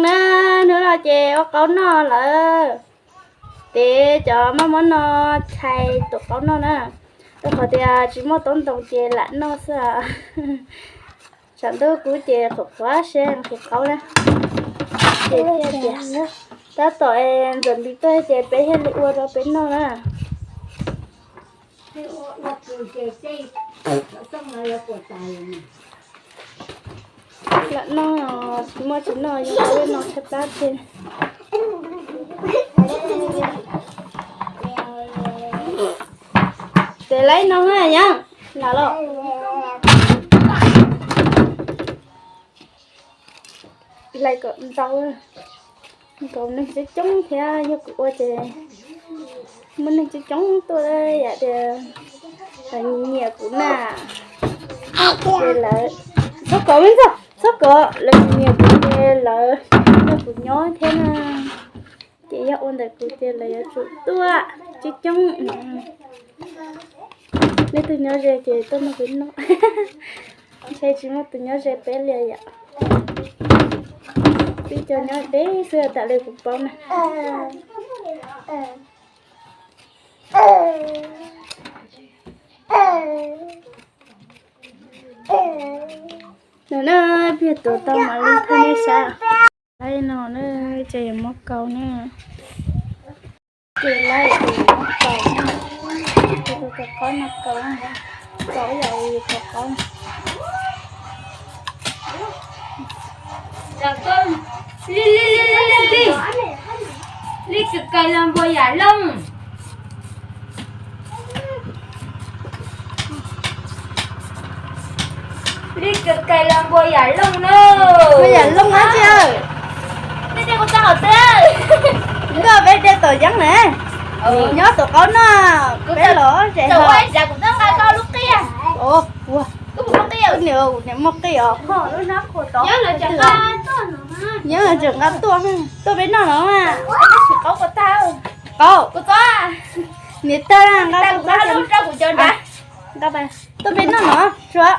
Na, hnub no ces ua qaub noj lawm. Ces cov maj mob no tshais tuav qaub noj na. Rau qhov tias tsis muaj taub ntoo ces lam noj xwb. Tshav ntuj kub ces qhuav qhuav seb nqhis qaub na. Ces thiaj tias tab tom ntxawm nti tuaj ces peb thiaj li ua rau peb noj na. Lam noj, tsis muaj tsis noj, yog ua no tshaib plab thiab. Ces laib no na Yeeb, lam los. Laib kom ntau, nkaus neeg coob coob thiab, yog kuv ua ces muaj neeg coob coob tuaj yam tias lawv nyiam kuv na. Ces lawv, txhob kov me ntxog, txhob kov, lawv nyiam kuv ces lawv nrog kuv nyob thiab na. Ces yog ua ntawm kuv ces lawv yuav tsum tuaj coob coob. Leej twg nyob ze ces tuaj nrog peb noj. Ntshe tsis muaj tus nyob ze peb li yom. Peb cov nyob deb xwb tam li kuv paub na. Nws na, pliag tuav tau mam li thaij nej saib. Laib no na, ces yuav muab kaus na. Ces laib yuav muab kaus na. Ces tus kaus qaub no kaus, kaus yam li kaus qaub. Li kawg kawg los npua yam looj. Li kawg kawg los npua yam looj na. Npua yam looj na tsis. Nej de kuv txog hauv twg? Nkauj peb de tom yeeb na. Nyob tom qaub no, peb los tsev ho. Kuv twb nqa koj lub qiaj. Ua, niam muaj qiaj os. Nyob los tseem nqa tuaj, tuaj peb noj no mas. Qaub, niam tag nqa kuv txob, nqa tuaj peb noj no. Sua,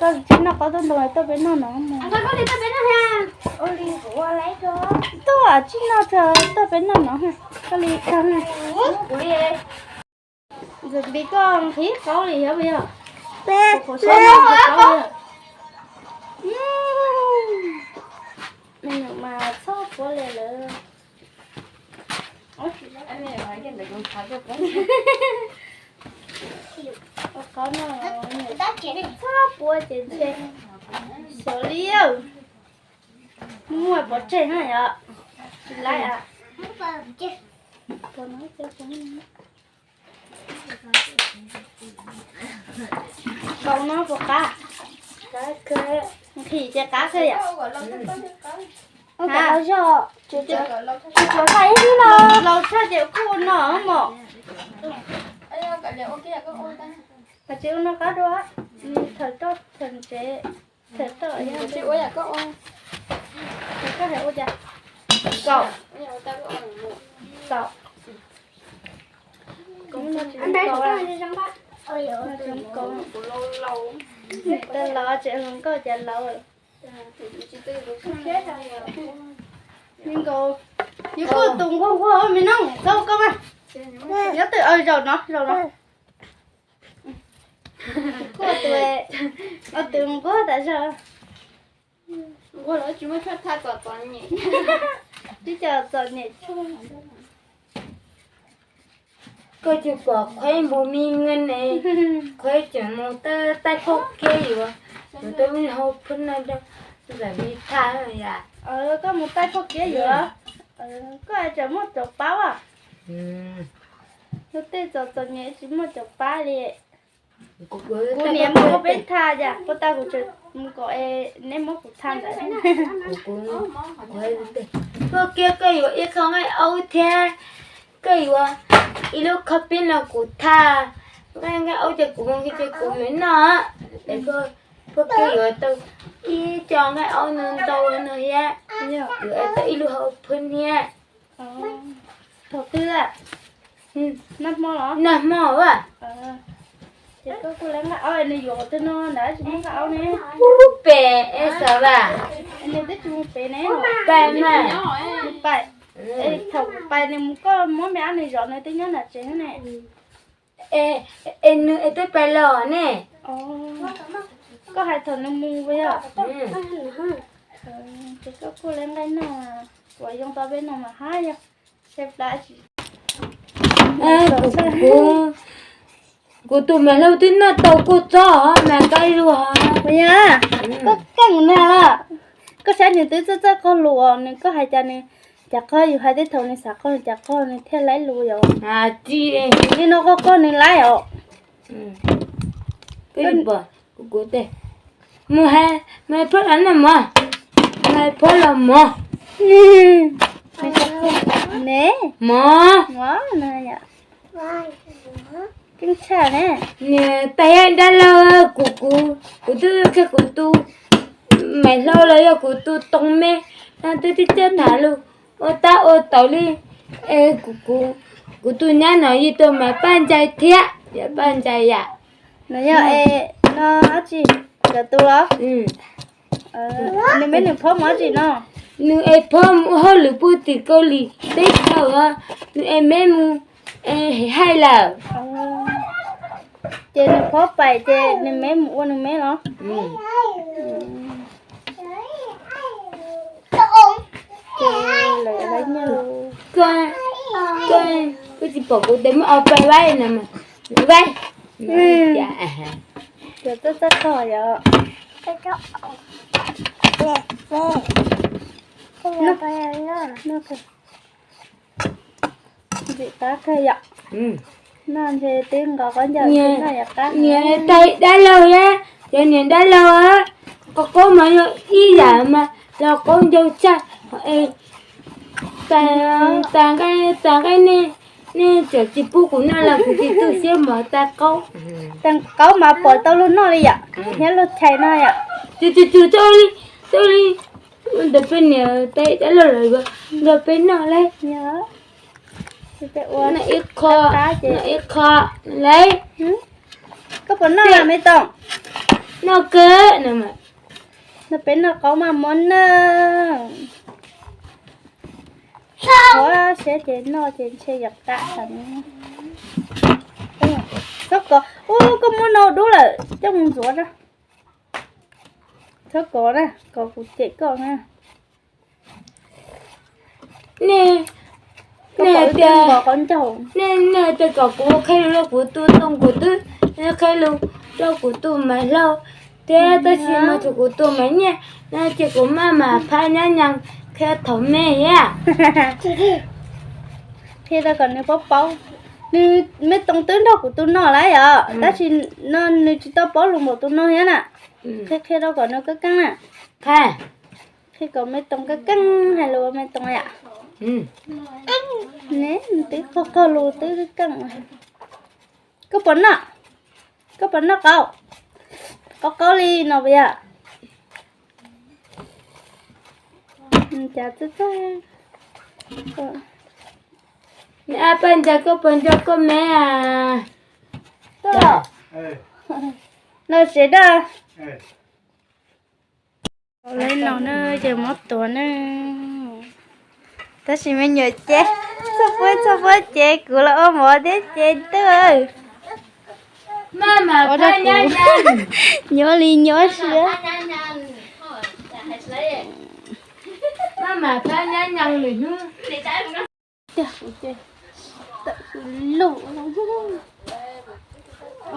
koj tsis noj qaub tuaj ntoo tuaj peb noj no. Tuaj tsis noj, tuaj peb noj no. Koj li tag na. Ntxawm Npis koj nqhis qaub li yog puas yog? Peb, peb qaub. Me nyuam mas txhob puab li lawm. Ua qaub no, txhob puab ces ntshe xyov li. Muaj pov tseg na yom? Tsis laib a. Kaus no puas qab? Nqhis ces qab kawg yom. Ua kom laus zog, tsis tsuav thaij ib hnub no. Laus tshaj ces kuj ua no mom. Ces ua no qab dua, thawm toj thawm ntsev, thawm toj. Koj hais ua cas? Kaus, kaus. Tsis laus, tseem hluas nkauj cas laus. Yus kuj tus nquag nquag me noog txhob koj mas. Nyob twg, zaum no, zaum no. Kuj tus, tus nquag tas zog. Nquag los tsis muaj tshuaj tha kom txom nyem. Twb cov txom nyem tshuaj. Koj tsis pom Qhuaib npus me nqe ne, Qhuaib tseem mus taij phauj kiab yuav, yuav tau me hau phwb no rau Ntxawm Npis tha yom. Koj mus taij phauj kiab yuav, koj tseem muaj cov pab as. Luag tej txom txom nyem tsis muaj cov pab li. Kuv niam mus ua peb tha cas, puag ta kuv tseem mus kom neb muab kuv tha ntawd. Phauj kiab koj yuav ib qho nqaij aub thiab, koj yuav ib lub khob pib no kuv tha. Nqaij, nqaij aub ces kuv mus ces kuv me noj. Es phauj kiab yuav tau ib co nqaij aub no ntau no thiab, yuav tau ib lub hau phwb thiab. Thaum twg? Nag hmo los? Nag hmo a. Ces koj kuj lawv nqa, nws yuav qhov twg no ntawd tsis muaj nqa aub ne. Ub, pem es xav vas. Nws twb tsis mus pem ne. Pais mas. Nws pais. Thaum kuv pais nws mus, koj muab me ab nws zov nws twb nyob nram tsev ne. Es nws es twb pais los ne. Koj hais thaum nws mus puas yog? Ces koj kuj lawv nqa noj, kuv yoo tau peb no mas hab yog. Kuv, kuv tus me hlub twb noj tau kua txob mas nqaij lug. Puas yog? Koj keej na los. Koj saib nws twb txawj txawj qog lus os, nws koj hais cas nws, cas qog yus hais tej thaum nws xav qog nws cas qog nws thiaj laib lus yom. Li no koj qog nws laib os. Mus hais, mus hais phab los noj mov, mus hais phab los mov. Ne, mov, mov, keej tshaj ne. Niam tais dab laug, kuv, kuv, kuv twb qhia kuv tus Maiv Hlau los yog kuv tus Tooj me, no twb tib txawj tham lus ua tab ua taug li. Es kuv, kuv tus nyab no yeej tus Maiv Paj Ntsais thiab, Maiv Paj Ntsais yam. No yog, no dab tsi, cov tus los? Nws me nws phob mus dab tsi no? Nws es phob mus ua hauj lwm puag tim Kaus Lim teb chaws, nws es me mus es haij lawm. Ces nws phob pais ces nws me mus ua nws me los? Koj tsis pom kuv tes muab au pais vaib no, vaib. Cov txawj txawj qhov yom. Ntxim qab kawg yom. Noj ntshe twb nqos qaub ncaug, noj yuav qab. Niam tais dab laug, cov niam dab laug, qhov qaub mas yog ib yam mas los qaub ncaug tshaj. Tas nqaij, nej tseem tsis pub kuv noj los kuv tsis tu siab mov tas qaub. Tas qaub mas pom tau luag noj li yom, thiab luag chais no yom. Tus, tus, tus, tau li, tau li. Ntawd peb niam tais dab laug lawv nrog peb noj lauj. Noj ib qho, noj ib qho lauj. Koj puas noj me toom? Noj kawg. Noj peb noj qaub maj muab nawb. Qhov siab ces noj ces ntshe yog qab heev. Txhob kov, ub, koj muab no dub lawm coj mus ntxuav na. Txhob kov na, kov kuv cem koj na. Nej, nej tias, nej, nej tias kom kuv qhia lus rau kuv tus Tooj, kuv twb qhia lus rau kuv tus Maiv Hlau thiab, tab sis mas tsuas kuv tus Maiv Nyiaj no ces kuv maj mam phaj nyab nyees qhia thaum me thiab. Qhia rau kom nws paub paub. Nws me toom twb nrog kuv tus no lawm yom, tab sis no nws tsis tau paub lus npaum tus no thiab na. Qhia, qhia rau kom nws keej keej na. Qhia, qhia kom me toom keej keej hais lus me toom yom. Ne, nws twb qog qog lus twb keej. Koj puas noj? Koj puas noj qaub? Qaub qaub li no puas yog? Cas txawj txawj. Niam Paj Ntsais, koj puas nco koj me a? No tsev daj. Lawv no na ces muab tuav na. Tab sis me nyuam ces txhua puab txhua puab ces kuv los ua mov thiab ces twb. Nyob li nyob siab. Tiag kuv ces tawm kuv lug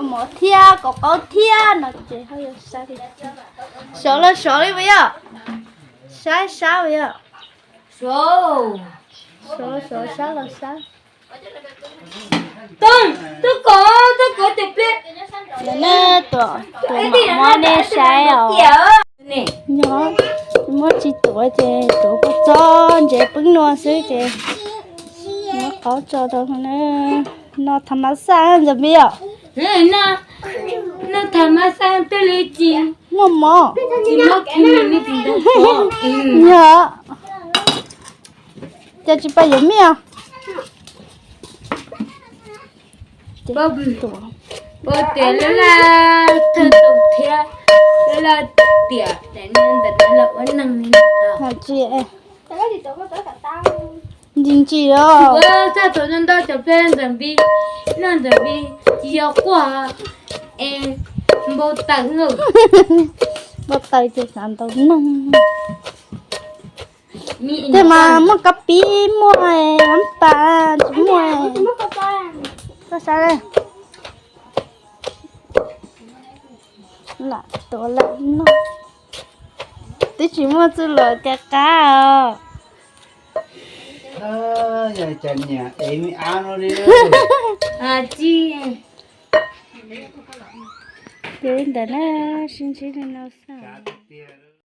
mov thiab kaus qaub thiab no ces ho yog sab li. Sov los sov li puas yog? Sab sab puas yog? Sov, sov sab los sab. Tub kov, tub kov tes pliab. Tuam, tuam mam muab nej saib os. Nyob muab tsis tuav ces tuav kua txob ntsev pwb nua xwb ces muab qaub tso rau no. Tham mas xaj ntxawm npib os. No tham mas xaj tej li tsis muaj mov. Yog ces tsis pais yuav mij os. Ua tias lawv laj thawj tau thiab, lawv laj tiam daim no ntawm no los ua neeg li no. Ntsis ntsis os. Ua txaj thaum no ntau cov peb ntawm npis, noj ntawm npis, tsis yog quaj, es npau taws. Npau taws ces xav ntaus neeg. Tej mas muaj kab pib, muaj nab tas, tsis muaj. Koj saib, lam tuav lam noj. Twb tsis muaj txuj lom tias qab os. Yog cas niam ev me ab no li. Tsis, ces ntawm na, sib ntsib li no xwb.